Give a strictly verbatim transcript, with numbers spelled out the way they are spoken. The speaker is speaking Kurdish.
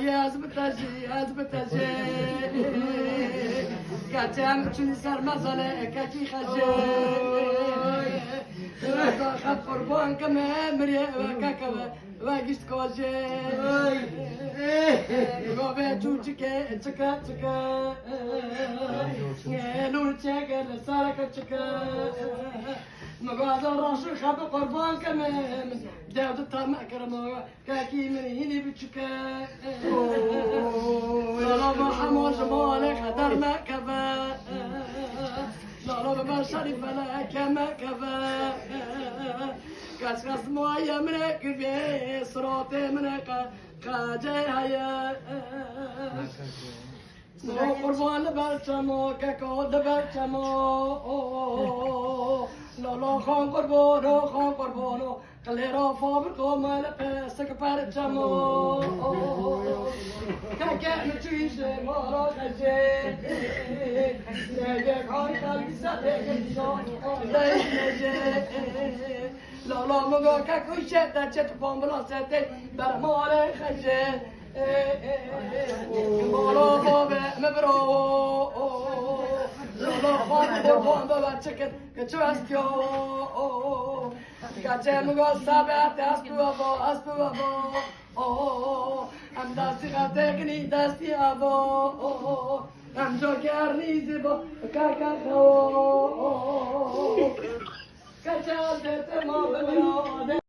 Ez bi te jî, ez bi te jî. Keçê em çûnî ser mezalê kekî xecê. Reza xet qurban keme mirê we keke we, we gişt kocê. Govê çû çike, çike, çike. Lûr çeke li sereke çike. Min goza raşin xet qurban keme. Dev di tame kirmo. Kekî min hînî biçûk e. Lala me hema ji malê xeter mekeve. Lala bibe şerî feleke mekeve. Kes kes maye min e, guvê siratê min e, qe-, qecê heye. Lo qurban li ber çemo, keko li ber çemo. Lo, lo, xan qurbano, xan qurbano. Qilê ra fabriko me li pesik per çemo. Keke mi çûyî ji mala xecê. Yek ay xelbî sedê gişo. Deyê xecê. Lo, lo, mi go keko şete çet bombula sete. Ber malê xecê. Mala bavê mi biro. Lala xwe qurban bebe çikin ke çi estiyo. Keçê min go sebet estu avo, estu avo. Em destî xetê kinî destî avo. Em cokernî zî bo keke xewo. Keçê ez dê te ma bimiro.